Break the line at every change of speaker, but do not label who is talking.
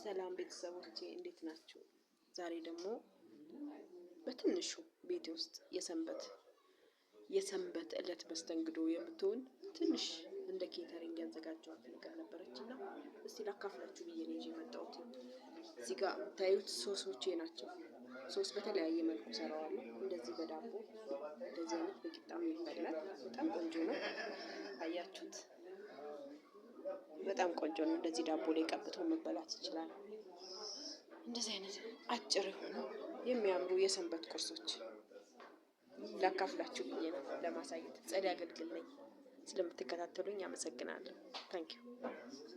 ሰላም ቤተሰቦቼ፣ እንዴት ናችሁ? ዛሬ ደግሞ በትንሹ ቤቴ ውስጥ የሰንበት እለት መስተንግዶ የምትሆን ትንሽ እንደ catering ያዘጋጀኋት ነገር ነበረች እና እስቲ ላካፍላችሁ ብዬ ነው ይዤ የመጣሁት። እዚህ ጋር የምታዩት ሶሶቼ ናቸው። ሶስ በተለያየ መልኩ ሰራዋለሁ። እንደዚህ በዳቦ፣ እንደዚህ አይነት በቂጣም ይበላል። በጣም ቆንጆ ነው። አያችሁት? በጣም ቆንጆ ነው። እንደዚህ ዳቦ ላይ ቀብቶ መበላት ይችላል። እንደዚህ አይነት አጭር የሆኑ የሚያምሩ የሰንበት ቁርሶች ላካፍላችሁ ብዬ ነው ለማሳየት። ጸዲ አገልግል ነኝ። ስለምትከታተሉኝ አመሰግናለሁ። Thank you.